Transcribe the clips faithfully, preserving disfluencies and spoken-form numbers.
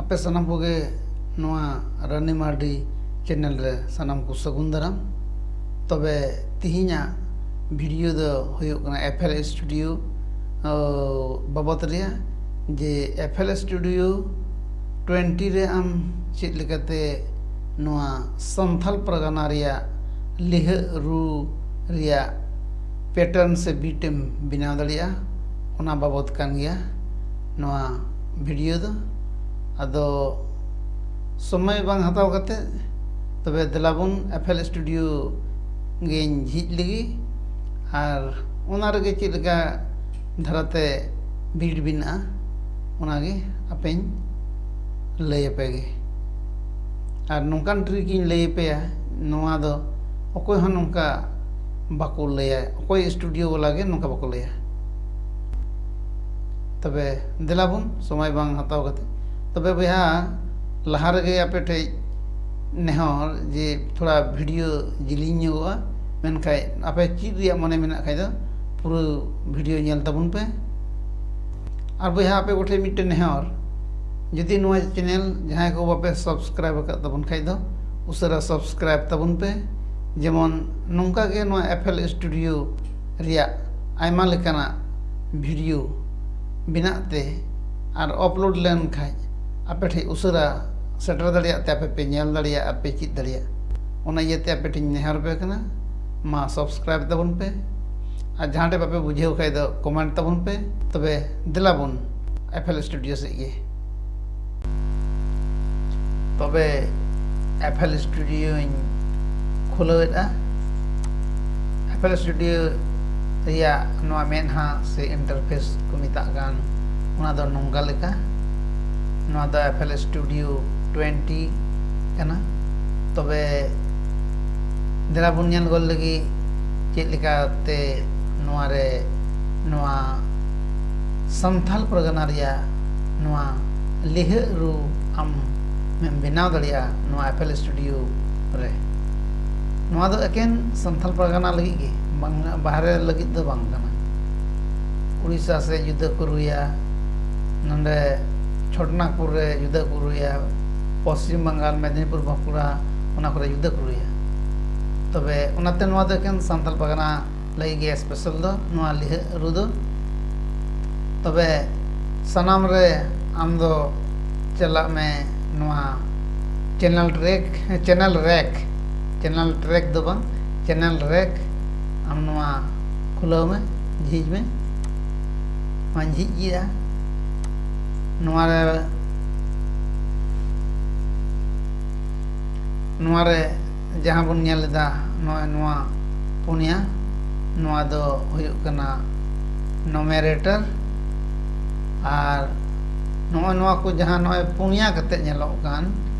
ᱟᱯᱮ ᱥᱟᱱᱟᱢ ᱠᱚᱜᱮ ᱱᱚᱣᱟ ᱨᱟᱱᱤ ᱢᱟᱨᱰᱤ ᱪᱮᱱᱮᱞ ᱨᱮ ᱥᱟᱱᱟᱢ ᱠᱚ ᱥᱟᱹᱜᱩᱱ ᱫᱟᱨᱟᱢ᱾ ᱛᱚᱵᱮ ᱛᱤᱦᱤᱧᱟᱜ ᱵᱷᱤᱰᱤᱭᱳ ᱫᱚ ᱦᱩᱭᱩᱜ ᱠᱟᱱᱟ ᱮᱯᱷ ᱮᱞ ᱥᱴᱩᱰᱤᱭᱳ ᱵᱟᱵᱚᱛ ᱨᱮᱭᱟᱜ, ᱡᱮ ᱮᱯᱷ ᱮᱞ ᱥᱴᱩᱰᱤᱭᱳ ᱴᱩᱭᱮᱱᱴᱤ ᱨᱮ ᱟᱢ ᱪᱮᱫ ᱞᱮᱠᱟᱛᱮ ᱱᱚᱣᱟ ᱥᱟᱱᱛᱷᱟᱞ ᱯᱟᱨᱜᱟᱱᱟ ᱨᱮᱭᱟᱜ ᱞᱤᱦᱟᱹᱜ ᱨᱩ ᱨᱮᱭᱟᱜ ᱯᱮᱴᱟᱨᱱ ᱥᱮ ᱵᱤᱴ ᱮᱢ ᱵᱮᱱᱟᱣ ᱫᱟᱲᱮᱭᱟᱜᱼᱟ, ᱚᱱᱟ ᱵᱟᱵᱚᱛ ᱠᱟᱱ ᱜᱮᱭᱟ ᱱᱚᱣᱟ ᱵᱷᱤᱰᱤᱭᱳ ᱫᱚ᱾ ᱟᱫᱚ ᱥᱚᱢᱚᱭ ᱵᱟᱝ ᱦᱟᱛᱟᱣ ᱠᱟᱛᱮ, ᱛᱚᱵᱮ ᱫᱮᱞᱟᱵᱚᱱ ᱮᱯᱷ ᱮᱞ ᱥᱴᱩᱰᱤᱭᱳ ᱜᱮᱧ ᱡᱷᱤᱡ ᱞᱮᱜᱮ, ᱟᱨ ᱚᱱᱟ ᱨᱮᱜᱮ ᱪᱮᱫ ᱞᱮᱠᱟ ᱫᱷᱟᱨᱟᱛᱮ ᱵᱤᱴ ᱵᱮᱱᱟᱜᱼᱟ, ᱚᱱᱟᱜᱮ ᱟᱯᱮᱧ ᱞᱟᱹᱭ ᱟᱯᱮ ᱜᱮ᱾ ᱟᱨ ᱱᱚᱝᱠᱟᱱ ᱴᱨᱤᱠ ᱤᱧ ᱞᱟᱹᱭ ᱟᱯᱮᱭᱟ, ᱱᱚᱣᱟ ᱫᱚ ᱚᱠᱚᱭ ᱦᱚᱸ ᱱᱚᱝᱠᱟ ᱵᱟᱠᱚ ᱞᱟᱹᱭᱟ, ᱚᱠᱚᱭ ᱥᱴᱩᱰᱤᱭᱳ ᱵᱟᱞᱟ ᱜᱮ ᱱᱚᱝᱠᱟ ᱵᱟᱠᱚ ᱞᱟᱹᱭᱟ᱾ ᱛᱚᱵᱮ ᱫᱮᱞᱟ ᱵᱚᱱ, ᱥᱚᱢᱚᱭ ᱵᱟᱝ ᱦᱟᱛᱟᱣ ᱠᱟᱛᱮ, ᱛᱚᱵᱮ ᱵᱚᱭᱦᱟ, ᱞᱟᱦᱟ ᱨᱮᱜᱮ ᱟᱯᱮ ᱴᱷᱮᱡ ᱱᱮᱦᱚᱨ ᱡᱮ ᱛᱷᱚᱲᱟ ᱵᱷᱤᱰᱤᱭᱳ ᱡᱤᱞᱤᱧ ᱧᱚᱜᱚᱜᱼᱟ, ᱢᱮᱱᱠᱷᱟᱱ ᱟᱯᱮ ᱪᱮᱫ ᱨᱮᱭᱟᱜ ᱢᱚᱱᱮ ᱢᱮᱱᱟᱜ ᱠᱷᱟᱡ ᱫᱚ ᱯᱩᱨᱟᱹ ᱵᱷᱤᱰᱤᱭᱳ ᱧᱮᱞ ᱛᱟᱵᱚᱱ ᱯᱮ᱾ ᱟᱨ ᱵᱚᱭᱦᱟ, ᱟᱯᱮ ᱠᱚᱴᱷᱮᱱ ᱢᱤᱫᱴᱮᱱ ᱱᱮᱦᱚᱨ, ᱡᱩᱫᱤ ᱱᱚᱣᱟ ᱪᱮᱱᱮᱞ ᱡᱟᱦᱟᱸᱭ ᱠᱚ ᱵᱟᱯᱮ ᱥᱟᱵᱥᱠᱨᱟᱭᱤᱵ ᱟᱠᱟᱫ ᱛᱟᱵᱚᱱ ᱠᱷᱟᱡ ᱫᱚ ᱩᱥᱟᱹᱨᱟ ᱥᱟᱵᱥᱠᱨᱟᱭᱤᱵ ᱛᱟᱵᱚᱱ ᱯᱮ, ᱡᱮᱢᱚᱱ ᱱᱚᱝᱠᱟ ᱜᱮ ᱱᱚᱣᱟ ᱮᱯᱷ ᱮᱞ ᱥᱴᱩᱰᱤᱭᱳ ᱨᱮᱭᱟᱜ ᱟᱭᱢᱟ ᱞᱮᱠᱟᱱᱟᱜ ᱵᱷᱤᱰᱤᱭᱳ ᱵᱮᱱᱟᱜ ᱛᱮ ᱟᱨ ᱟᱯᱞᱳᱰ ᱞᱮᱱ ᱠᱷᱟᱡ ᱟᱯᱮ ᱴᱷᱮᱡ ᱩᱥᱟᱹᱨᱟ ᱥᱮᱴᱮᱨ ᱫᱟᱲᱮᱭᱟᱜ ᱛᱮ ᱟᱯᱮ ᱯᱮ ᱧᱮᱞ ᱫᱟᱲᱮᱭᱟᱜᱼᱟ ᱟᱨ ᱯᱮ ᱪᱮᱫ ᱫᱟᱲᱮᱭᱟᱜᱼᱟ᱾ ᱚᱱᱟ ᱤᱭᱟᱹᱛᱮ ᱟᱯᱮ ᱴᱷᱮᱱ ᱱᱮᱦᱚᱨ ᱯᱮ ᱠᱟᱱᱟ, ᱢᱟ ᱥᱟᱵᱥᱠᱨᱟᱭᱤᱵ ᱛᱟᱵᱚᱱ ᱯᱮ, ᱟᱨ ᱡᱟᱦᱟᱸ ᱴᱷᱮᱡ ᱵᱟᱯᱮ ᱵᱩᱡᱷᱟᱹᱣ ᱠᱷᱟᱡ ᱫᱚ ᱠᱚᱢᱮᱱᱴ ᱛᱟᱵᱚᱱ ᱯᱮ᱾ ᱛᱚᱵᱮ ᱫᱮᱞᱟ ᱵᱚᱱ ᱮᱯᱷ ᱮᱞ ᱥᱴᱩᱰᱤᱭᱳ ᱥᱮᱫ ᱜᱮ᱾ ᱛᱚᱵᱮ ᱮᱯᱷ ᱮᱞ ᱥᱴᱩᱰᱤᱭᱳᱧ ᱠᱷᱩᱞᱟᱹᱣᱮᱫᱼᱟ᱾ ᱮᱯᱷ ᱮᱞ ᱥᱴᱩᱰᱤᱭᱳ ᱨᱮᱭᱟᱜ ᱱᱚᱣᱟ ᱢᱮᱫᱦᱟ ᱥᱮ ᱤᱱᱴᱟᱨᱯᱷᱮᱥ ᱠᱚ ᱢᱮᱛᱟᱜ ᱠᱟᱱ, ᱚᱱᱟ ᱫᱚ ᱱᱚᱝᱠᱟ ᱞᱮᱠᱟ᱾ ᱱᱚᱣᱟ ᱫᱚ ᱮᱯᱷ ᱮᱞ ᱥᱴᱩᱰᱤᱭᱳ ᱴᱩᱭᱮᱱᱴᱤ ᱠᱟᱱᱟ᱾ ᱛᱚᱵᱮ ᱫᱮᱞᱟ ᱵᱚᱱ ᱧᱮᱞ ᱜᱚᱫ ᱞᱟᱹᱜᱤᱫ ᱪᱮᱫ ᱞᱮᱠᱟᱛᱮ ᱱᱚᱣᱟ ᱨᱮ, ᱱᱚᱣᱟ ᱥᱟᱱᱛᱷᱟᱞ ᱯᱟᱨᱜᱟᱱᱟ ᱨᱮᱭᱟᱜ ᱱᱚᱣᱟ ᱞᱤᱦᱟᱹᱜ ᱨᱩ ᱟᱢ ᱮᱢ ᱵᱮᱱᱟᱣ ᱫᱟᱲᱮᱭᱟᱜᱼᱟ ᱱᱚᱣᱟ ᱮᱯᱷ ᱮᱞ ᱥᱴᱩᱰᱤᱭᱳ ᱨᱮ᱾ ᱱᱚᱣᱟ ᱫᱚ ᱮᱠᱮᱱ ᱥᱟᱱᱛᱷᱟᱞ ᱯᱟᱨᱜᱟᱱᱟ ᱞᱟᱹᱜᱤᱫ ᱜᱮ, ᱵᱟᱝ, ᱵᱟᱦᱨᱮ ᱞᱟᱹᱜᱤᱫ ᱫᱚ ᱵᱟᱝ ᱠᱟᱱᱟ᱾ ᱩᱲᱤᱥᱥᱟ ᱥᱮᱫ ᱡᱩᱫᱟᱹ ᱠᱚ ᱨᱩᱭᱟ, ᱱᱚᱰᱮ ᱪᱷᱳᱴᱱᱟᱜᱽᱯᱩᱨ ᱨᱮ ᱡᱩᱫᱟᱹ ᱠᱚ ᱨᱩᱭᱟ, ᱯᱚᱥᱪᱤᱢ ᱵᱟᱝᱜᱟᱞ, ᱢᱮᱫᱤᱱᱤᱯᱩᱨ, ᱵᱟᱸᱠᱩᱲᱟ, ᱚᱱᱟ ᱠᱚᱨᱮ ᱡᱩᱫᱟᱹ ᱠᱚ ᱨᱩᱭᱟ᱾ ᱛᱚᱵᱮ ᱚᱱᱟᱛᱮ ᱱᱚᱣᱟ ᱫᱚ ᱮᱠᱮᱱ ᱥᱟᱱᱛᱟᱲ ᱯᱟᱨᱜᱟᱱᱟ ᱞᱟᱹᱜᱤᱫ ᱜᱮ ᱥᱯᱮᱥᱟᱞ ᱫᱚ ᱱᱚᱣᱟ ᱞᱤᱦᱟᱹ ᱨᱩ ᱫᱚ᱾ ᱛᱚᱵᱮ ᱥᱟᱱᱟᱢ ᱨᱮ ᱟᱢ ᱫᱚ ᱪᱟᱞᱟᱜ ᱢᱮ ᱱᱚᱣᱟ ᱪᱮᱱᱮᱞ ᱨᱮᱠ, ᱪᱮᱱᱮᱞ ᱨᱮᱠ, ᱪᱮᱱᱮᱞ ᱴᱨᱮᱠ ᱫᱚ ᱵᱟᱝ, ᱪᱮᱱᱮᱞ ᱨᱮᱠ᱾ ᱟᱢ ᱱᱚᱣᱟ ᱠᱷᱩᱞᱟᱹᱣ ᱢᱮ, ᱡᱷᱤᱡ ᱢᱮ᱾ ᱱᱚᱣᱟᱧ ᱡᱷᱤᱡ ᱜᱮᱭᱟ᱾ ᱱᱚᱣᱟ ᱨᱮ, ᱱᱚᱣᱟ ᱨᱮ ᱡᱟᱦᱟᱸ ᱵᱚᱱ ᱧᱮᱞ ᱮᱫᱟ, ᱱᱚᱜᱼᱚᱭ ᱱᱚᱣᱟ ᱯᱩᱱᱭᱟ, ᱱᱚᱣᱟ ᱫᱚ ᱦᱩᱭᱩᱜ ᱠᱟᱱᱟ ᱱᱚᱢᱮᱨᱮᱴᱟᱨ᱾ ᱟᱨ ᱱᱚᱜᱼᱚᱭ ᱱᱚᱣᱟ ᱠᱚ ᱡᱟᱦᱟᱸ ᱱᱚᱜᱼᱚᱭ ᱯᱩᱱᱭᱟ ᱠᱟᱛᱮ ᱧᱮᱞᱚᱜ ᱠᱟᱱ,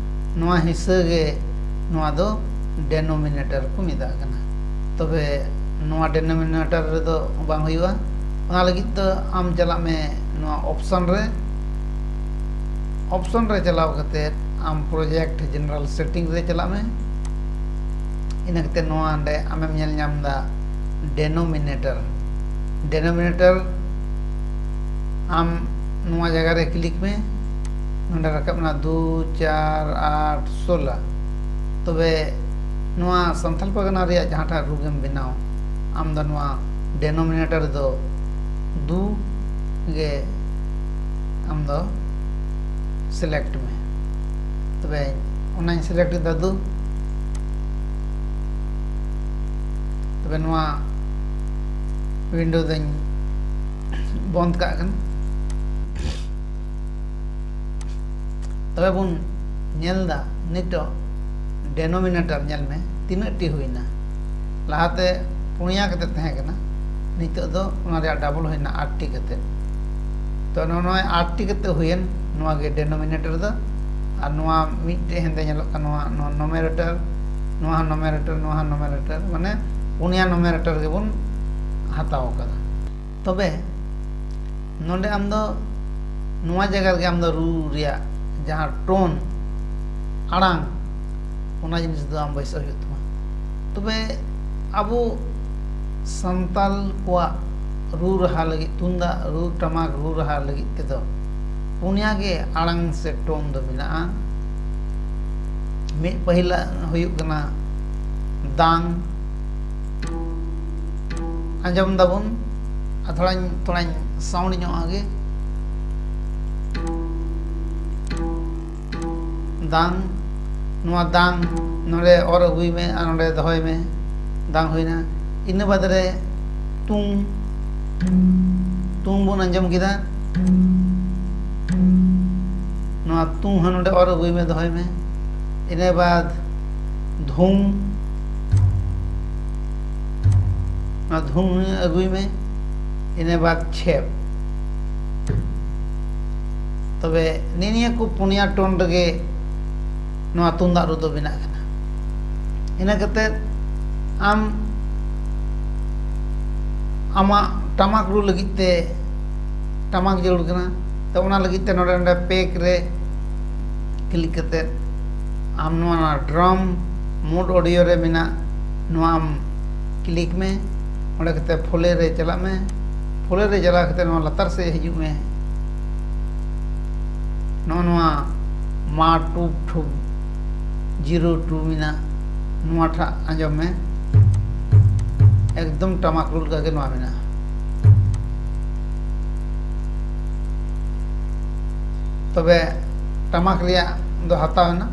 ᱱᱚᱣᱟ ᱦᱤᱥᱟᱹ ᱜᱮ ᱱᱚᱣᱟ ᱫᱚ ᱰᱮᱱᱳᱢᱤᱱᱮᱴᱟᱨ ᱠᱚ ᱢᱮᱛᱟᱜ ᱠᱟᱱᱟ᱾ ᱛᱚᱵᱮ ᱱᱚᱣᱟ ᱰᱮᱱᱳᱢᱤᱱᱮᱴᱟᱨ ᱨᱮᱫᱚ ᱵᱟᱝ ᱦᱩᱭᱩᱜᱼᱟ᱾ ᱚᱱᱟ ᱞᱟᱹᱜᱤᱫ ᱫᱚ ᱟᱢ ᱪᱟᱞᱟᱜ ᱢᱮ ᱱᱚᱣᱟ ᱚᱯᱥᱚᱱ ᱨᱮ, ᱚᱯᱥᱚᱱ ᱨᱮ ᱪᱟᱞᱟᱣ ᱠᱟᱛᱮ ᱟᱢ ᱯᱨᱚᱡᱮᱠᱴ ᱡᱮᱱᱟᱨᱮᱞ ᱥᱮᱴᱤᱝ ᱨᱮ ᱪᱟᱞᱟᱜ ᱢᱮ᱾ ᱤᱱᱟᱹ ᱠᱟᱛᱮ ᱱᱚᱣᱟ ᱚᱸᱰᱮ ᱟᱢᱮᱢ ᱧᱮᱞ ᱧᱟᱢ ᱮᱫᱟ ᱰᱮᱱᱳᱢᱤᱱᱮᱴᱟᱨ᱾ ᱰᱮᱱᱳᱢᱤᱱᱮᱴᱟᱨ ᱟᱢ ᱱᱚᱣᱟ ᱡᱟᱭᱜᱟ ᱨᱮ ᱠᱞᱤᱠ ᱢᱮ᱾ ᱱᱚᱰᱮ ᱨᱟᱠᱟᱵ ᱮᱱᱟ ᱫᱩ, ᱪᱟᱨ, ᱟᱴ, ᱥᱳᱞᱟ᱾ ᱛᱚᱵᱮ ᱱᱚᱣᱟ ᱥᱟᱱᱛᱟᱲ ᱯᱟᱨᱜᱟᱱᱟ ᱨᱮᱭᱟᱜ ᱡᱟᱦᱟᱸᱴᱟᱜ ᱨᱩ ᱜᱮᱢ ᱵᱮᱱᱟᱣ, ᱟᱢ ᱫᱚ ᱱᱚᱣᱟ ᱰᱮᱱᱳᱢᱤᱱᱮᱴᱟᱨ ᱫᱚ ᱫᱩ ᱜᱮ ᱟᱢ ᱫᱚ ᱥᱤᱞᱮᱠᱴ ᱢᱮ᱾ ᱛᱚᱵᱮ ᱚᱱᱟᱧ ᱥᱤᱞᱮᱠᱴ ᱮᱫᱟ ᱫᱩ᱾ ᱛᱚᱵᱮ ᱱᱚᱣᱟ ᱣᱤᱱᱰᱳ ᱫᱚᱧ ᱵᱚᱱᱫ ᱠᱟᱜ ᱠᱟᱱᱟ᱾ ᱛᱚᱵᱮ ᱵᱚᱱ ᱧᱮᱞ ᱮᱫᱟ ᱱᱤᱛᱚᱜ ᱰᱮᱱᱳᱢᱤᱱᱮᱴᱟᱨ ᱧᱮᱞ ᱢᱮ ᱛᱤᱱᱟᱹᱜ ᱴᱤ ᱦᱩᱭᱱᱟ᱾ ᱞᱟᱦᱟᱛᱮ ᱯᱩᱱᱭᱟ ᱠᱟᱛᱮ ᱛᱟᱦᱮᱸ ᱠᱟᱱᱟ, ᱱᱤᱛᱚᱜ ᱫᱚ ᱚᱱᱟ ᱨᱮᱭᱟᱜ ᱰᱟᱵᱚᱞ ᱦᱩᱭᱱᱟ ᱟᱴ ᱴᱤ ᱠᱟᱛᱮ᱾ ᱛᱚ ᱱᱚᱜᱼᱚ ᱱᱚᱣᱟ ᱟᱴ ᱴᱤ ᱠᱟᱛᱮ ᱦᱩᱭᱮᱱ, ᱱᱚᱣᱟ ᱜᱮ ᱰᱮᱱᱳᱢᱤᱱᱮᱴᱟᱨ ᱫᱚ᱾ ᱟᱨ ᱱᱚᱣᱟ ᱢᱤᱫᱴᱮᱡ ᱦᱮᱸᱫᱮ ᱧᱮᱞᱚᱜ ᱠᱟᱱᱟ, ᱱᱚᱣᱟ, ᱱᱚᱣᱟ ᱱᱚᱢᱮᱨᱮᱴᱟᱨ, ᱱᱚᱣᱟ ᱦᱚᱸ ᱱᱚᱢᱮᱨᱮᱴᱟᱨ, ᱱᱚᱣᱟ ᱦᱚᱸ ᱱᱚᱢᱮᱨᱮᱴᱟᱨ, ᱢᱟᱱᱮ ᱯᱩᱱᱭᱟ ᱱᱚᱢᱮᱨᱮᱴᱟᱨ ᱜᱮᱵᱚᱱ ᱦᱟᱛᱟᱣ ᱠᱟᱫᱟ᱾ ᱛᱚᱵᱮ ᱱᱚᱰᱮ ᱟᱢ ᱫᱚ ᱱᱚᱣᱟ ᱡᱟᱭᱜᱟ ᱨᱮᱜᱮ ᱟᱢ ᱫᱚ ᱨᱩ ᱨᱮᱭᱟᱜ ᱡᱟᱦᱟᱸ ᱴᱳᱱ, ᱟᱲᱟᱝ, ᱚᱱᱟ ᱡᱤᱱᱤᱥ ᱫᱚ ᱟᱢ ᱵᱟᱹᱭᱥᱟᱹᱣ ᱦᱩᱭᱩᱜ ᱛᱟᱢᱟ᱾ ᱛᱚᱵᱮ ᱟᱵᱚ ᱥᱟᱱᱛᱟᱞ ᱠᱚᱣᱟᱜ ᱨᱩ ᱨᱟᱦᱟ ᱞᱟᱹᱜᱤᱫ, ᱛᱩᱢᱫᱟᱜ ᱨᱩ ᱴᱟᱢᱟᱠ ᱨᱩ ᱨᱟᱦᱟ ᱞᱟᱹᱜᱤᱫ ᱛᱮᱫᱚ ᱯᱩᱱᱭᱟ ᱜᱮ ᱟᱲᱟᱝ ᱥᱮ ᱴᱳᱱ ᱫᱚ ᱢᱮᱱᱟᱜᱼᱟ᱾ ᱢᱤᱫ ᱯᱟᱹᱦᱤᱞᱟᱜ ᱦᱩᱭᱩᱜ ᱠᱟᱱᱟ ᱫᱟᱝ᱾ ᱟᱸᱡᱚᱢ ᱫᱟᱵᱚᱱ, ᱟᱨ ᱛᱷᱚᱲᱟᱧ, ᱛᱷᱚᱲᱟᱧ ᱥᱟᱣᱩᱱᱰ ᱧᱚᱜ ᱟᱜᱮ᱾ ᱫᱟᱝ, ᱱᱚᱣᱟ ᱫᱟᱝ ᱱᱚᱰᱮ ᱚᱨ ᱟᱹᱜᱩᱭ ᱢᱮ ᱟᱨ ᱱᱚᱰᱮ ᱫᱚᱦᱚᱭ ᱢᱮ᱾ ᱫᱟᱝ ᱦᱩᱭᱱᱟ᱾ ᱤᱱᱟᱹ ᱵᱟᱫᱽ ᱨᱮ ᱛᱩᱝ, ᱛᱩᱝ ᱵᱚᱱ ᱟᱸᱡᱚᱢ ᱠᱮᱫᱟ᱾ ᱱᱚᱣᱟ ᱛᱩᱝ ᱦᱚᱸ ᱱᱚᱰᱮ ᱚᱨ ᱟᱹᱜᱩᱭ ᱢᱮ, ᱫᱚᱦᱚᱭ ᱢᱮ᱾ ᱤᱱᱟᱹ ᱵᱟᱫᱽ ᱫᱷᱩᱝ, ᱱᱚᱣᱟ ᱫᱷᱩᱝ ᱦᱚᱸ ᱟᱹᱜᱩᱭ ᱢᱮ᱾ ᱤᱱᱟᱹ ᱵᱟᱫᱽ ᱪᱷᱮᱯ᱾ ᱛᱚᱵᱮ ᱱᱤᱭᱟᱹ ᱠᱚ ᱯᱩᱱᱭᱟ ᱴᱳᱱ ᱨᱮᱜᱮ ᱱᱚᱣᱟ ᱛᱩᱢᱫᱟᱜ ᱨᱩ ᱫᱚ ᱵᱮᱱᱟᱜ ᱠᱟᱱᱟ᱾ ᱤᱱᱟᱹ ᱠᱟᱛᱮᱫ ᱟᱢ ᱟᱢᱟᱜ ᱴᱟᱢᱟᱠ ᱨᱩ ᱞᱟᱹᱜᱤᱫ ᱛᱮ ᱴᱟᱢᱟᱠ ᱡᱟᱹᱨᱩᱲ ᱠᱟᱱᱟ᱾ ᱛᱚ, ᱚᱱᱟ ᱞᱟᱹᱜᱤᱫ ᱛᱮ ᱱᱚᱰᱮ, ᱱᱚᱰᱮ ᱯᱮᱠ ᱨᱮ ᱠᱞᱤᱠ ᱠᱟᱛᱮᱫ ᱟᱢ ᱱᱚᱣᱟ, ᱱᱚᱣᱟ ᱰᱨᱟᱢ ᱢᱳᱰ ᱚᱰᱤᱭᱳ ᱨᱮ ᱢᱮᱱᱟᱜ ᱱᱚᱣᱟ ᱟᱢ ᱠᱞᱤᱠ ᱢᱮ᱾ ᱚᱸᱰᱮ ᱠᱟᱛᱮ ᱯᱷᱳᱞᱮ ᱨᱮ ᱪᱟᱞᱟᱜ ᱢᱮ᱾ ᱯᱷᱳᱞᱮ ᱨᱮ ᱪᱟᱞᱟᱣ ᱠᱟᱛᱮ ᱱᱚᱣᱟ ᱞᱟᱛᱟᱨ ᱥᱮᱫ ᱦᱤᱡᱩᱜ ᱢᱮ᱾ ᱱᱚᱜᱼᱚ ᱱᱚᱣᱟ ᱢᱟ ᱴᱩᱵ ᱴᱷᱩᱵ ᱡᱤᱨᱳ ᱴᱩ ᱢᱮᱱᱟᱜ, ᱱᱚᱣᱟ ᱴᱷᱟᱜ ᱟᱸᱡᱚᱢ ᱢᱮ᱾ ᱮᱠᱫᱚᱢ ᱴᱟᱢᱟᱠ ᱨᱩ ᱞᱮᱠᱟ ᱜᱮ ᱱᱚᱣᱟ ᱢᱮᱱᱟᱜᱼᱟ᱾ ᱛᱚᱵᱮ ᱴᱟᱢᱟᱠ ᱨᱮᱭᱟᱜ ᱫᱚ ᱦᱟᱛᱟᱣ ᱮᱱᱟ᱾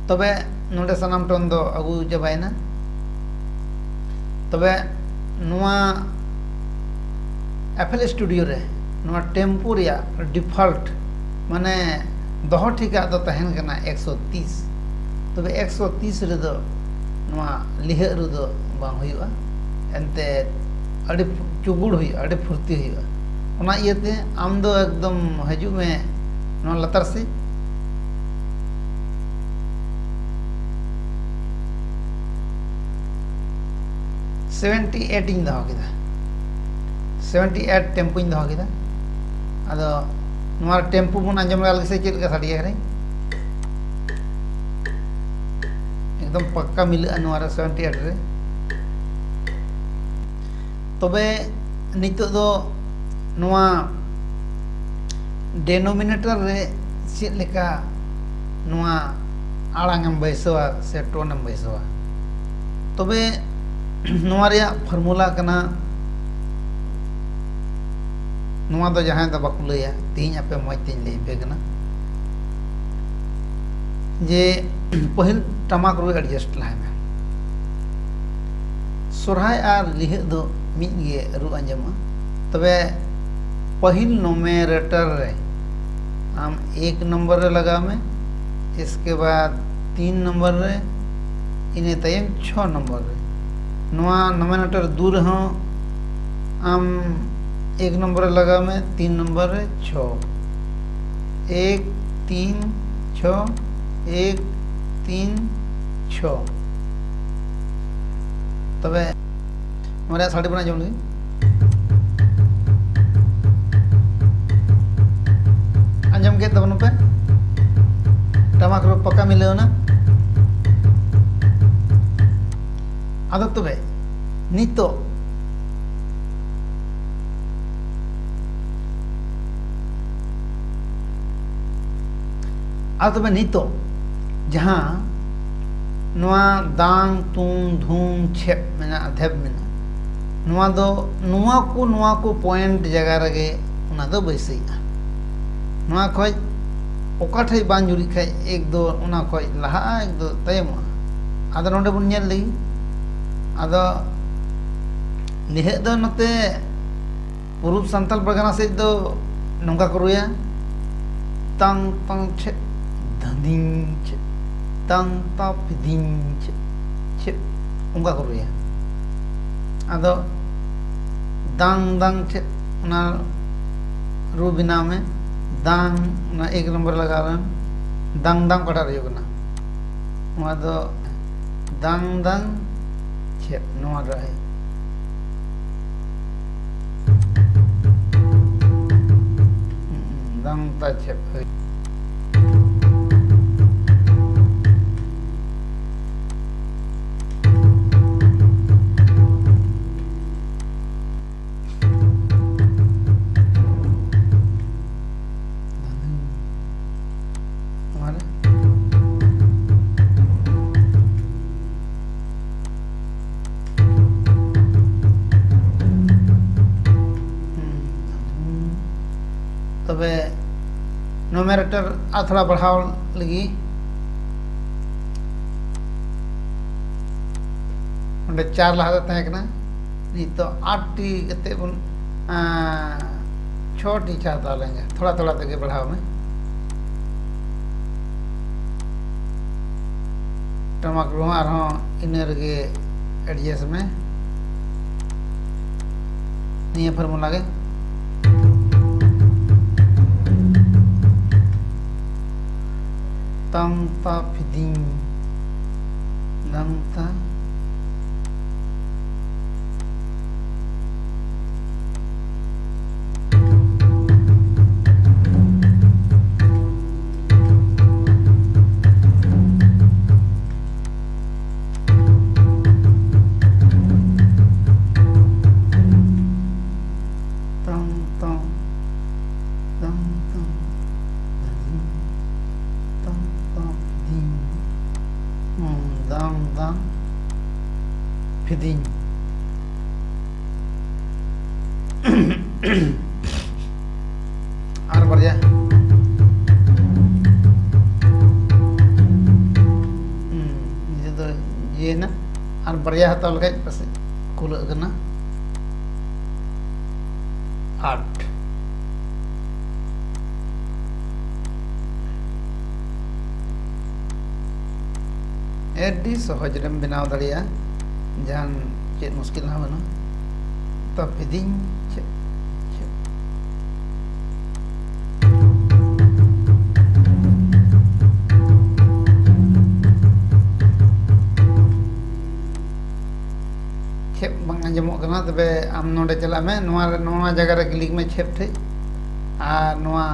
ᱛᱚᱵᱮ ᱱᱚᱰᱮ ᱥᱟᱱᱟᱢ ᱴᱳᱱ ᱫᱚ ᱟᱹᱜᱩ ᱪᱟᱵᱟᱭᱮᱱᱟ᱾ ᱛᱚᱵᱮ ᱱᱚᱣᱟ ᱮᱯᱷ ᱮᱞ ᱥᱴᱩᱰᱤᱭᱳ ᱨᱮ ᱱᱚᱣᱟ ᱴᱮᱢᱯᱳ ᱨᱮᱭᱟᱜ ᱰᱤᱯᱷᱚᱞᱴ, ᱢᱟᱱᱮ ᱫᱚᱦᱚ ᱴᱷᱤᱠᱟᱜ ᱫᱚ ᱛᱟᱦᱮᱱ ᱠᱟᱱᱟ ᱮᱠᱥᱚ ᱛᱤᱥ᱾ ᱛᱚᱵᱮ ᱮᱠᱥᱚ ᱛᱤᱥ ᱨᱮᱫᱚ ᱱᱚᱣᱟ ᱞᱤᱦᱟᱹᱜ ᱨᱩ ᱫᱚ ᱵᱟᱝ ᱦᱩᱭᱩᱜᱼᱟ, ᱮᱱᱛᱮ ᱟᱹᱰᱤ ᱪᱩᱜᱩᱲ ᱦᱩᱭᱩᱜᱼᱟ, ᱟᱹᱰᱤ ᱯᱷᱩᱨᱛᱤ ᱦᱩᱭᱩᱜᱼᱟ᱾ ᱚᱱᱟ ᱤᱭᱟᱹᱛᱮ ᱟᱢ ᱫᱚ ᱮᱠᱫᱚᱢ ᱦᱤᱡᱩᱜ ᱢᱮ ᱱᱚᱣᱟ ᱞᱟᱛᱟᱨ ᱥᱮᱫ᱾ ᱥᱮᱵᱷᱮᱱᱴᱤ ᱮᱭᱤᱴ ᱤᱧ ᱫᱚᱦᱚ ᱠᱮᱫᱟ, ᱥᱮᱵᱷᱮᱱᱴᱤ ᱮᱭᱤᱴ ᱴᱮᱢᱯᱳᱧ ᱫᱚᱦᱚ ᱠᱮᱫᱟ᱾ ᱟᱫᱚ ᱱᱚᱣᱟ ᱴᱮᱢᱯᱳ ᱵᱚᱱ ᱟᱸᱡᱚᱢ ᱞᱮᱜᱟ ᱞᱮᱜᱮ ᱥᱮ ᱪᱮᱫ ᱞᱮᱠᱟ ᱥᱟᱰᱮᱭᱟ ᱠᱟᱹᱱᱟᱹᱧ᱾ ᱮᱠᱫᱚᱢ ᱯᱟᱠᱠᱟ ᱢᱤᱞᱟᱹᱜᱼᱟ ᱱᱚᱣᱟ ᱨᱮ, ᱥᱮᱵᱷᱮᱱᱴᱤ ᱮᱭᱤᱴ ᱨᱮ᱾ ᱛᱚᱵᱮ ᱱᱤᱛᱚᱜ ᱫᱚ ᱱᱚᱣᱟ ᱰᱮᱱᱳᱢᱤᱱᱮᱴᱟᱨ ᱨᱮ ᱪᱮᱫ ᱞᱮᱠᱟ ᱱᱚᱣᱟ ᱟᱲᱟᱝ ᱮᱢ ᱵᱟᱹᱭᱥᱟᱹᱣᱟ ᱥᱮ ᱴᱳᱱ ᱮᱢ ᱵᱟᱹᱭᱥᱟᱹᱣᱟ᱾ ᱛᱚᱵᱮ ᱱᱚᱣᱟ ᱨᱮᱭᱟᱜ ᱯᱷᱚᱨᱢᱩᱞᱟ ᱠᱟᱱᱟ, ᱱᱚᱣᱟ ᱫᱚ ᱡᱟᱦᱟᱸᱭ ᱫᱚ ᱵᱟᱠᱚ ᱞᱟᱹᱭᱟ, ᱛᱮᱦᱮᱧ ᱟᱯᱮ ᱢᱚᱡᱽ ᱛᱮᱧ ᱞᱟᱹᱭ ᱟᱯᱮ ᱠᱟᱱᱟ ᱡᱮ ᱯᱟᱹᱦᱤᱞ ᱴᱟᱢᱟᱠ ᱨᱩ ᱮᱰᱡᱟᱥᱴ ᱞᱟᱦᱟᱭ ᱢᱮ᱾ ᱥᱚᱨᱦᱟᱭ ᱟᱨ ᱞᱤᱦᱟᱹᱜ ᱫᱚ ᱢᱤᱫ ᱜᱮ ᱨᱩ ᱟᱸᱡᱚᱢᱚᱜᱼᱟ᱾ ᱛᱚᱵᱮ ᱯᱟᱹᱦᱤᱞ ᱱᱚᱢᱮᱨᱮᱴᱟᱨ ᱨᱮ ᱟᱢ ᱮᱠ ᱱᱚᱢᱵᱚᱨ ᱨᱮ ᱞᱟᱜᱟᱣ ᱢᱮ, ᱤᱥᱠᱮ ᱵᱟᱫ ᱛᱤᱱ ᱱᱚᱢᱵᱚᱨ ᱨᱮ, ᱤᱱᱟᱹ ᱛᱟᱭᱚᱢ ᱪᱷᱚ ᱱᱚᱢᱵᱚᱨ ᱨᱮ᱾ ᱱᱚᱣᱟ ᱱᱚᱢᱮᱨᱮᱴᱟᱨ ᱫᱩ ᱨᱮᱦᱚᱸ ᱟᱢ ᱮᱠ ᱱᱚᱢᱵᱚᱨ ᱨᱮ ᱞᱟᱜᱟᱣ ᱢᱮ, ᱛᱤᱱ ᱱᱚᱢᱵᱚᱨ ᱨᱮ ᱪᱷᱚ, ᱮᱠ ᱛᱤᱱ ᱪᱷᱚ, ᱮᱠ ᱛᱤᱱ ᱪᱷᱚ᱾ ᱛᱚᱵᱮ ᱱᱚᱣᱟ ᱨᱮᱭᱟᱜ ᱥᱟᱰᱮ ᱵᱚᱱ ᱟᱸᱡᱚᱢ ᱞᱮᱜᱮ᱾ ᱟᱸᱡᱚᱢ ᱠᱮᱫ ᱛᱟᱵᱚᱱ ᱯᱮ, ᱴᱟᱢᱟᱠ ᱨᱩ ᱯᱟᱠᱟ ᱢᱤᱞᱟᱹᱣ ᱮᱱᱟ᱾ ᱟᱫᱚ ᱛᱚᱵᱮ ᱱᱤᱛᱚᱜ ᱟᱨ ᱛᱚᱵᱮ ᱱᱤᱛᱚᱜ ᱡᱟᱦᱟᱸ ᱱᱚᱣᱟ ᱫᱟᱝ, ᱛᱩᱝ, ᱫᱷᱩᱝ, ᱪᱷᱮᱯ ᱢᱮᱱᱟᱜᱼᱟ, ᱫᱷᱮᱯ ᱢᱮᱱᱟᱜᱼᱟ, ᱱᱚᱣᱟ ᱫᱚ ᱱᱚᱣᱟ ᱠᱚ, ᱱᱚᱣᱟ ᱠᱚ ᱯᱚᱭᱮᱱᱴ ᱡᱟᱭᱜᱟ ᱨᱮᱜᱮ ᱚᱱᱟ ᱫᱚ ᱵᱟᱹᱭᱥᱟᱹᱭᱚᱜᱼᱟ᱾ ᱱᱚᱣᱟ ᱠᱷᱚᱡ ᱚᱠᱟ ᱴᱷᱮᱡ ᱵᱟᱝ ᱡᱩᱨᱤᱜ ᱠᱷᱟᱡ ᱮᱠ ᱫᱚ ᱚᱱᱟ ᱠᱷᱚᱡ ᱞᱟᱦᱟᱜᱼᱟ, ᱮᱠ ᱫᱚ ᱛᱟᱭᱚᱢᱚᱜᱼᱟ᱾ ᱟᱫᱚ ᱱᱚᱰᱮ ᱵᱚᱱ ᱧᱮᱞ ᱞᱮᱜᱮ᱾ ᱟᱫᱚ ᱱᱤᱦᱟᱹᱜ ᱫᱚ ᱱᱚᱛᱮ ᱯᱩᱨᱩᱵ ᱥᱟᱱᱛᱟᱞ ᱯᱟᱨᱜᱟᱱᱟ ᱥᱮᱫ ᱫᱚ ᱱᱚᱝᱠᱟ ᱠᱚ ᱨᱩᱭᱟ, ᱛᱟᱝ ᱛᱟᱝ ᱪᱷᱮᱫ, ᱫᱷᱟᱸᱫᱤᱝ ᱪᱷᱮᱫ, ᱛᱟᱝ ᱛᱟ ᱯᱤᱫᱤᱝ ᱪᱷᱮᱫ, ᱪᱷᱮᱫ, ᱚᱱᱠᱟ ᱠᱚ ᱨᱩᱭᱟ᱾ ᱟᱫᱚ ᱫᱟᱝ ᱫᱟᱝ ᱪᱷᱮᱫ, ᱚᱱᱟ ᱨᱩ ᱵᱮᱱᱟᱣ ᱢᱮ, ᱫᱟᱝ, ᱚᱱᱟ ᱮᱠ ᱱᱚᱢᱵᱚᱨ ᱞᱟᱜᱟᱣ ᱞᱮᱢ, ᱫᱟᱝ ᱫᱟᱝ ᱚᱠᱟᱴᱟᱜ ᱨᱩᱭᱩᱜ ᱠᱟᱱᱟ, ᱱᱚᱣᱟ ᱫᱚ ᱫᱟᱝ ᱫᱟᱝ ᱪᱷᱮᱫ, ᱱᱚᱣᱟ ᱨᱟᱭ᱾ ᱫᱟᱝ ᱫᱟ ᱪᱷᱮᱫ ᱦᱩᱭ᱾ ᱱᱚᱢᱮᱨᱮᱴᱚᱨ ᱟᱨ ᱛᱷᱚᱲᱟ ᱵᱟᱲᱦᱟᱣ ᱞᱟᱹᱜᱤᱫ᱾ ᱚᱸᱰᱮ ᱪᱟᱨ ᱞᱟᱦᱟ ᱨᱮ ᱛᱟᱦᱮᱸ ᱠᱟᱱᱟ, ᱱᱤᱛᱚᱜ ᱟᱴ ᱴᱤ ᱠᱟᱛᱮ ᱵᱚᱱ, ᱟᱸ, ᱪᱷᱚ ᱴᱤ ᱪᱟᱨ ᱫᱟᱣ ᱞᱮᱱ ᱜᱮ, ᱛᱷᱚᱲᱟ ᱛᱷᱚᱲᱟ ᱛᱮᱜᱮ ᱵᱟᱲᱦᱟᱣ ᱢᱮ᱾ ᱴᱟᱢᱟᱠ ᱨᱩ ᱦᱚᱸ ᱟᱨᱦᱚᱸ ᱤᱱᱟᱹ ᱨᱮᱜᱮ adjust ᱢᱮ, ᱱᱤᱭᱟᱹ formula ᱜᱮ᱾ ᱛᱟᱝ ᱛᱟ ᱯᱷᱤᱫᱤᱝ, ᱫᱟᱝ ᱛᱟ᱾ ᱛᱚᱝ, ᱛᱚᱝ, ᱛᱚᱝ, ᱛᱚᱝ, ᱛᱚᱝ, ᱛᱚᱝ, ᱯᱷᱤᱫᱤᱧ᱾ ᱦᱩᱸ, ᱫᱟᱝ, ᱫᱟᱝ, ᱯᱷᱤᱫᱤᱧ᱾ ᱟᱨ ᱵᱟᱨᱭᱟ᱾ ᱦᱩᱸ, ᱱᱤᱭᱟᱹ ᱫᱚ ᱤᱭᱟᱹᱭᱮᱱᱟ᱾ ᱟᱨ ᱵᱟᱨᱭᱟ ᱦᱟᱛᱟᱣ ᱞᱮᱠᱷᱟᱡ ᱯᱟᱥᱮᱡ ᱠᱩᱞᱟᱹᱜ ᱠᱟᱱᱟ᱾ ᱟᱴ᱾ ᱟᱹᱰᱤ ᱥᱚᱦᱚᱡ ᱨᱮᱢ ᱵᱮᱱᱟᱣ ᱫᱟᱲᱮᱭᱟᱜᱼᱟ, ᱡᱟᱦᱟᱱ ᱪᱮᱫ ᱢᱩᱥᱠᱤᱞ ᱦᱚᱸ ᱵᱟᱹᱱᱩᱜᱼᱟ᱾ ᱛᱚ ᱯᱷᱤᱫᱤᱧ ᱪᱮᱫ, ᱪᱮᱫ? ᱪᱮᱫ ᱵᱟᱝ ᱟᱸᱡᱚᱢᱚᱜ ᱠᱟᱱᱟ, ᱛᱚᱵᱮ ᱟᱢ ᱱᱚᱰᱮ ᱪᱟᱞᱟᱜ ᱢᱮ, ᱱᱚᱣᱟ ᱨᱮ, ᱱᱚᱣᱟ ᱡᱟᱭᱜᱟ ᱨᱮ click ᱢᱮ ᱪᱷᱮᱯ ᱴᱷᱮᱡ, ᱟᱨ ᱱᱚᱣᱟ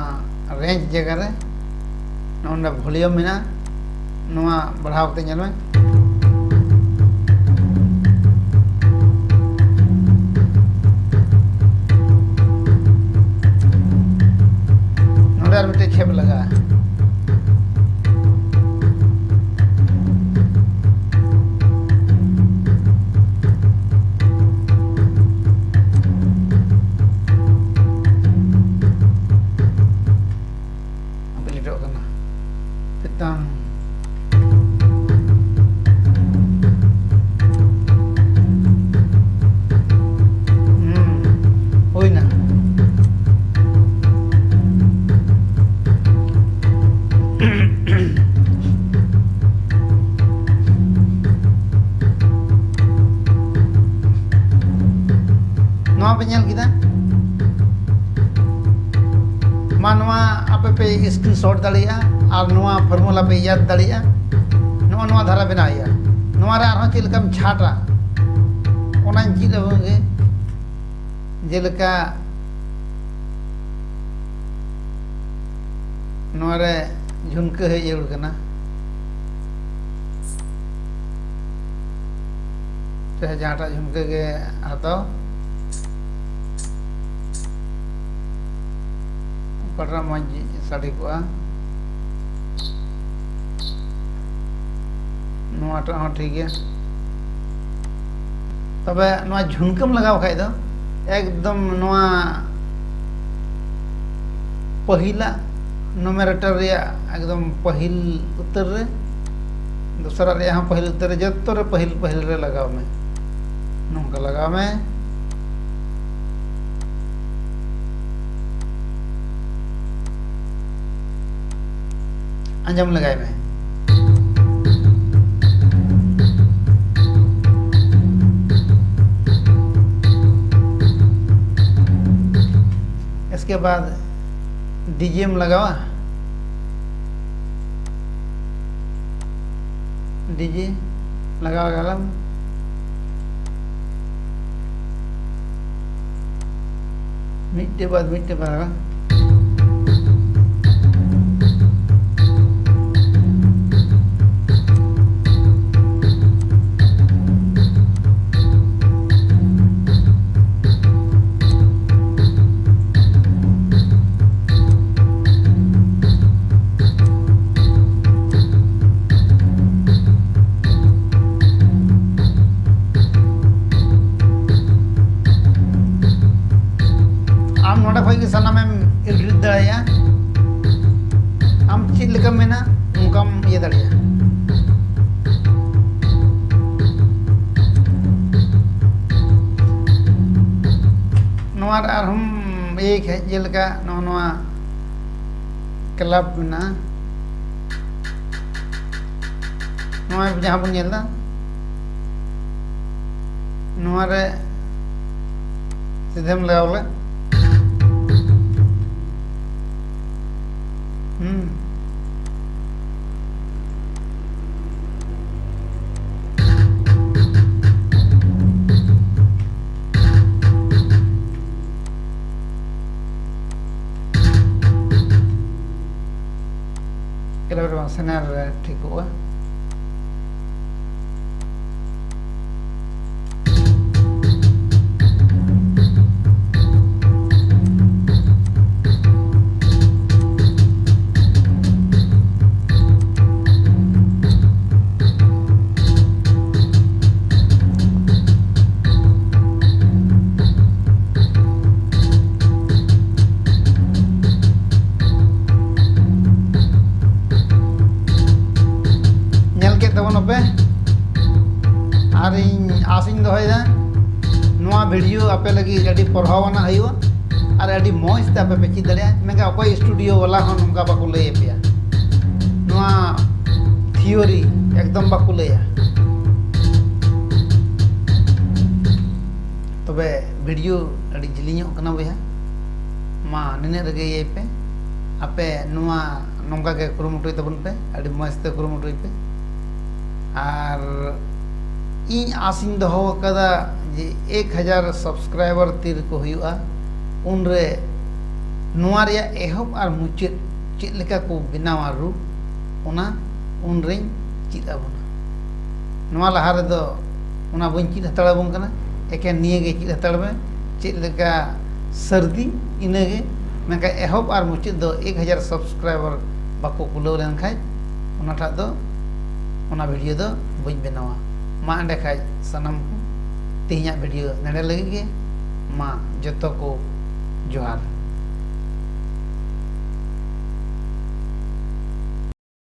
range ᱡᱟᱭᱜᱟ ᱨᱮ ᱱᱚᱰᱮ volume ᱢᱮᱱᱟᱜᱼᱟ, ᱱᱚᱣᱟ ᱵᱟᱲᱦᱟᱣ ᱠᱟᱛᱮ ᱧᱮᱞ ᱢᱮ᱾ ᱱᱚᱰᱮ ᱟᱨ ᱢᱤᱫᱴᱮᱡ ᱪᱷᱮᱯ ᱞᱟᱜᱟᱜᱼᱟ᱾ ᱡᱚᱜ ᱠᱟᱱᱟ᱾ ᱛᱮᱛᱟᱝ᱾ ᱦᱩᱸ, ᱦᱩᱭᱱᱟ᱾ ᱱᱚᱣᱟ ᱯᱮ ᱧᱮᱞ ᱠᱮᱫᱟ? ᱢᱟ, ᱱᱚᱣᱟ ᱟᱯᱮ ᱯᱮ screenshot ᱫᱟᱲᱮᱭᱟᱜᱼᱟ ᱟᱨ ᱱᱚᱣᱟ formula ᱯᱮ ᱭᱟᱫ ᱫᱟᱲᱮᱭᱟᱜᱼᱟ᱾ ᱱᱚᱜᱼᱚ ᱱᱚᱣᱟ ᱫᱷᱟᱨᱟ ᱵᱮᱱᱟᱣ ᱦᱩᱭᱩᱜᱼᱟ᱾ ᱱᱚᱣᱟ ᱨᱮ ᱟᱨᱦᱚᱸ ᱪᱮᱫ ᱞᱮᱠᱟᱢ ᱪᱷᱟᱴᱟ, ᱚᱱᱟᱧ ᱪᱮᱫ ᱟᱵᱚᱱ ᱜᱮ᱾ ᱡᱮᱞᱮᱠᱟ ᱱᱚᱣᱟ ᱨᱮ ᱡᱷᱩᱱᱠᱟᱹ ᱦᱮᱡ ᱡᱟᱹᱨᱩᱲ ᱠᱟᱱᱟ, ᱪᱟᱦᱮ ᱡᱟᱦᱟᱸᱴᱟᱜ ᱡᱷᱩᱱᱠᱟᱹ ᱜᱮ ᱦᱟᱛᱟᱣ, ᱚᱠᱟᱴᱟᱜ ᱢᱚᱡᱽ ᱥᱟᱰᱮ ᱠᱚᱜᱼᱟ᱾ ᱱᱚᱣᱟᱴᱟᱜ ᱦᱚᱸ ᱴᱷᱤᱠ ᱜᱮᱭᱟ᱾ ᱛᱚᱵᱮ ᱱᱚᱣᱟ ᱡᱷᱩᱱᱠᱟᱹᱢ ᱞᱟᱜᱟᱣ ᱠᱷᱟᱡ ᱫᱚ ᱮᱠᱫᱚᱢ ᱱᱚᱣᱟ ᱯᱟᱹᱦᱤᱞᱟᱜ numerator ᱨᱮᱭᱟᱜ ᱮᱠᱫᱚᱢ ᱯᱟᱹᱦᱤᱞ ᱩᱛᱟᱹᱨ ᱨᱮ, ᱫᱚᱥᱟᱨᱟᱜ ᱨᱮᱭᱟᱜ ᱦᱚᱸ ᱯᱟᱹᱦᱤᱞ ᱩᱛᱟᱹᱨ ᱨᱮ, ᱡᱚᱛᱚ ᱨᱮ ᱯᱟᱹᱦᱤᱞ ᱯᱟᱹᱦᱤᱞ ᱨᱮ ᱞᱟᱜᱟᱣ ᱢᱮ᱾ ᱱᱚᱝᱠᱟ ᱞᱟᱜᱟᱣ ᱢᱮ᱾ ᱟᱸᱡᱚᱢ ᱞᱮᱜᱟᱭ ᱢᱮ᱾ ᱤᱥᱠᱮ ᱵᱟᱫ ᱰᱤᱡᱮᱢ ᱞᱟᱜᱟᱣᱟ᱾ ᱰᱤᱡᱮ ᱞᱟᱜᱟᱣ ᱜᱮᱞᱟᱢ, ᱢᱤᱫᱴᱮᱡ ᱵᱟᱫ ᱢᱤᱫᱴᱮᱡ ᱵᱟᱫ᱾ ᱟᱢ ᱱᱚᱰᱮ ᱠᱷᱚᱡ ᱜᱮ ᱥᱟᱱᱟᱢᱮᱢ ᱫᱟᱲᱮᱭᱟᱜᱼᱟ᱾ ᱱᱚᱣᱟ ᱨᱮ ᱟᱨᱦᱚᱸ ᱤᱭᱟᱹᱭ ᱠᱷᱟᱡ, ᱡᱮᱞᱮᱠᱟ ᱱᱚᱜᱼᱚ ᱱᱚᱣᱟ ᱠᱞᱟᱵ ᱢᱮᱱᱟᱜᱼᱟ, ᱱᱚᱣᱟ ᱡᱟᱦᱟᱸ ᱵᱚᱱ ᱧᱮᱞ ᱮᱫᱟ, ᱱᱚᱣᱟ ᱨᱮ ᱥᱤᱫᱷᱟᱹᱢ ᱞᱟᱜᱟᱣ ᱞᱮ᱾ ᱦᱩᱸ᱾ ᱮᱠᱮᱵᱟᱨᱮ ᱵᱟᱝ, ᱥᱮᱱᱟᱨ ᱨᱮ ᱴᱷᱤᱠᱚᱜᱼᱟ᱾ ᱧᱮᱞ ᱠᱮᱫ ᱛᱟᱵᱚᱱᱟᱯᱮ, ᱟᱨ ᱤᱧ ᱟᱥᱤᱧ ᱫᱚᱦᱚᱭᱮᱫᱟ, ᱱᱚᱣᱟ ᱵᱷᱤᱰᱤᱭᱳ ᱟᱯᱮ ᱞᱟᱹᱜᱤᱫ ᱟᱹᱰᱤ ᱯᱚᱲᱦᱟᱣ ᱟᱱᱟᱜ ᱦᱩᱭᱩᱜᱼᱟ ᱟᱨ ᱟᱹᱰᱤ ᱢᱚᱡᱽ ᱛᱮ ᱟᱯᱮ ᱯᱮ ᱪᱮᱫ ᱫᱟᱲᱮᱭᱟᱜᱼᱟ᱾ ᱢᱮᱱᱠᱷᱟᱱ ᱚᱠᱚᱭ ᱥᱴᱩᱰᱤᱭᱳ ᱵᱟᱞᱟ ᱦᱚᱸ ᱱᱚᱝᱠᱟ ᱵᱟᱠᱚ ᱞᱟᱹᱭ ᱟᱯᱮᱭᱟ᱾ ᱱᱚᱣᱟ ᱛᱷᱤᱭᱳᱨᱤ ᱮᱠᱫᱚᱢ ᱵᱟᱠᱚ ᱞᱟᱹᱭᱟ᱾ ᱛᱚᱵᱮ ᱵᱷᱤᱰᱤᱭᱳ ᱟᱹᱰᱤ ᱡᱤᱞᱤᱧᱚᱜ ᱠᱟᱱᱟ ᱵᱚᱭᱦᱟ, ᱢᱟ ᱱᱤᱱᱟᱹᱜ ᱨᱮᱜᱮ ᱤᱭᱟᱹᱭ ᱯᱮ᱾ ᱟᱯᱮ ᱱᱚᱣᱟ ᱱᱚᱝᱠᱟ ᱜᱮ ᱠᱩᱨᱩᱢᱩᱴᱩᱭ ᱛᱟᱵᱚᱱ ᱯᱮ, ᱟᱹᱰᱤ ᱢᱚᱡᱽ ᱛᱮ ᱠᱩᱨᱩᱢᱩᱴᱩᱭ ᱯᱮ᱾ ᱟᱨ ᱤᱧ ᱟᱥᱤᱧ ᱫᱚᱦᱚ ᱟᱠᱟᱫᱟ ᱡᱮ ᱮᱠ ᱦᱟᱡᱟᱨ ᱥᱟᱵᱥᱠᱨᱟᱭᱵᱟᱨ ᱛᱤ ᱨᱮᱠᱚ ᱦᱩᱭᱩᱜᱼᱟ, ᱩᱱᱨᱮ ᱱᱚᱣᱟ ᱨᱮᱭᱟᱜ ᱮᱦᱚᱵ ᱟᱨ ᱢᱩᱪᱟᱹᱫ ᱪᱮᱫ ᱞᱮᱠᱟ ᱠᱚ ᱵᱮᱱᱟᱣᱟ ᱨᱩ, ᱚᱱᱟ ᱩᱱᱨᱮᱧ ᱪᱮᱫ ᱟᱵᱚᱱᱟ᱾ ᱱᱚᱣᱟ ᱞᱟᱦᱟ ᱨᱮᱫᱚ ᱚᱱᱟ ᱵᱟᱹᱧ ᱪᱮᱫ ᱦᱟᱛᱟᱲ ᱟᱵᱚᱱ ᱠᱟᱱᱟ, ᱮᱠᱮᱱ ᱱᱤᱭᱟᱹ ᱜᱮ ᱪᱮᱫ ᱦᱟᱛᱟᱲ ᱢᱮ, ᱪᱮᱫ ᱞᱮᱠᱟ ᱥᱟᱹᱨᱫᱤ ᱤᱱᱟᱹᱜᱮ, ᱢᱮᱱᱠᱷᱟᱱ ᱮᱦᱚᱵ ᱟᱨ ᱢᱩᱪᱟᱹᱫ ᱫᱚ ᱮᱠ ᱦᱟᱡᱟᱨ ᱥᱟᱵᱥᱠᱨᱟᱭᱵᱟᱨ ᱵᱟᱠᱚ ᱠᱩᱞᱟᱹᱣ ᱞᱮᱱᱠᱷᱟᱡ ᱚᱱᱟᱴᱟᱜ ᱫᱚ, ᱚᱱᱟ ᱵᱷᱤᱰᱤᱭᱳ ᱫᱚ ᱵᱟᱹᱧ ᱵᱮᱱᱟᱣᱟ᱾ ᱢᱟ ᱮᱸᱰᱮ ᱠᱷᱟᱡ ᱥᱟᱱᱟᱢ ᱠᱚ ᱛᱮᱦᱮᱧᱟᱜ ᱵᱷᱤᱰᱤᱭᱳ ᱱᱚᱰᱮ ᱞᱟᱹᱜᱤᱫ ᱜᱮ᱾ ᱢᱟ ᱡᱚᱛᱚ ᱠᱚ ᱡᱚᱦᱟᱨ᱾